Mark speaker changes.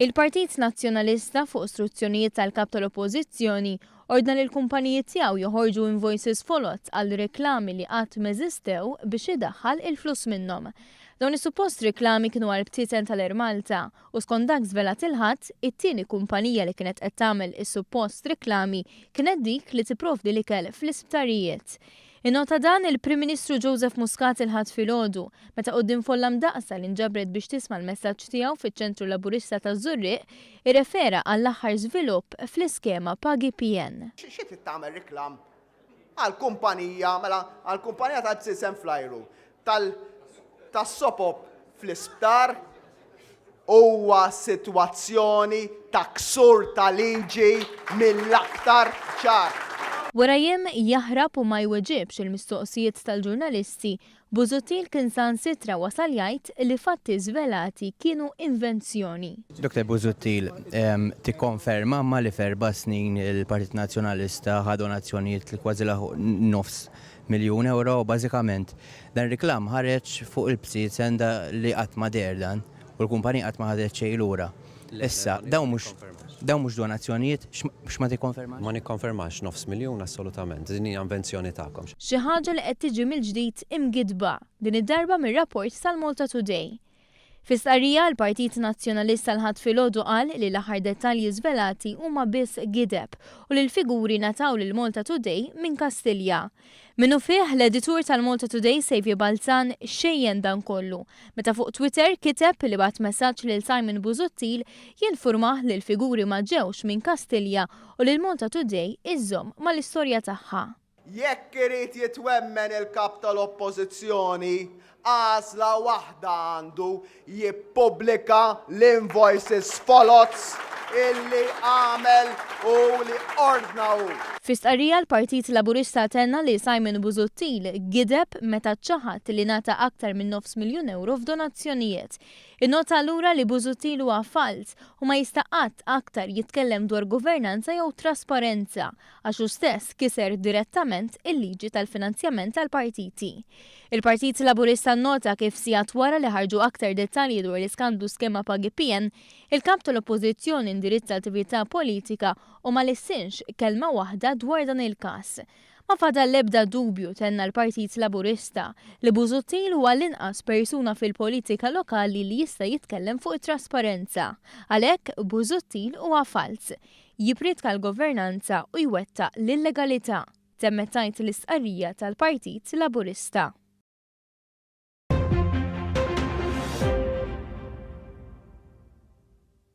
Speaker 1: Il-Partit Nazzjonalista, fuq struzzjonijiet tal-Kap tal-Oppożizzjoni, ordna lill-kumpaniji tiegħu joħorġu invoices foloz għal reklami li qatt m'eżistew biex idaħħal il-flus minnhom. Dawn is-suppost reklami kienu għal btieten tal-Air Malta u skont dak żvelat il-Ħadd, it-tieni kumpanija li kienet qed tagħmel is-suppost reklami kienet dik li tipprovdi l-ikel fl-isptarijiet. Innota dan il-Prim Ministru Joseph Muscat il-Ħadd filgħodu, meta quddiem folla mdaqqsa li nġabret biex tisma' l-messaġġ tiegħu fiċ-Ċentru Laburista taż-Żurrieq, irrefera għall-aħħar żvilupp fl-iskema Pagi PN.
Speaker 2: Xi trid tagħmel reklam għal kumpanija, mela għal kumpanija tal-bsisem fl-ajru, tas-sopop fl-isptar, Huwa sitwazzjoni ta' ksur ta' liġi mill-aktar ċar.
Speaker 1: Wara jiem jaħrab u ma jweġibx il-mistoqsijiet tal-ġurnalisti, Busuttil kien saħansitra wasal jgħid li fatti żvelati kienu invenzjoni.
Speaker 3: Dr Busuttil, tikkonferma imma li f'erba' snin il-Partit Nazzjonalista ħa donazzjonijiet li kważi laħqu nofs miljun ewro u bażikament dan ir-riklam ħareġ fuq il-bsiezen li qatt ma deher dan u l-kumpanija qatt ma ħadet xejn lura. Issa, dawn mhux dawn mhux donazzjonijiet? X'ma tikkonfermax?
Speaker 4: Ma nikkonfermax nofs miljun assolutament. Din hija invenzjoni tagħkom.
Speaker 1: Xi ħaġa li qed tiġi mill-ġdid imgiddba, din id-darba mir-rapport tal-Malta Today. Fi stqarrija, l-Partit Nazzjonalista l-Ħadd filgħodu qal li l-aħħar dettalji żvelati huma biss gideb u li l-figuri ngħataw lil Malta Today minn Kastilja. Minnufih, l-editur tal-Malta Today Saviour Balzan xejjen dan kollu meta fuq Twitter kiteb li bagħat messaġġ lil Simon Busuttil jinfurmah li l-figuri ma ġewx minn Kastilja u li l-Malta Today iżżomm mal-istorja tagħha.
Speaker 2: Jekk irid jitwemmen il-Kap tal-Oppożizzjoni, għażla waħda għandu, jippubblika l-invoices foloz illi għamel u li ordna hu.
Speaker 1: Fi stqarrija l-Partit Laburista tenna li Simon Busuttil gideb meta ċaħad li ngħata aktar minn nofs miljun ewro f'donazzjonijiet. Innota allura li Busuttil huwa falz u ma jista' qatt aktar jitkellem dwar governanza jew trasparenza għax hu stess kiser direttament il-liġi tal-finanzjament tal-partiti. Il-Partit Laburista nnota kif sigħat wara li ħarġu aktar dettalji dwar l-iskandlu skema pagi PN, il-Kap tal-Oppożizzjoni indirizza attività politika u ma lissinx kelma waħda dwar dan il-każ. Ma fadal l-ebda dubju, tenna l-Partit Laburista, li Busuttil huwa l-inqas persuna fil-politika lokali li jista' jitkellem fuq it-trasparenza. Għalhekk, Busuttil huwa falz. Jipprietka l-governanza u jwettaq l-illegalità, temmet tgħid l-istqarrija tal-Partit Laburista.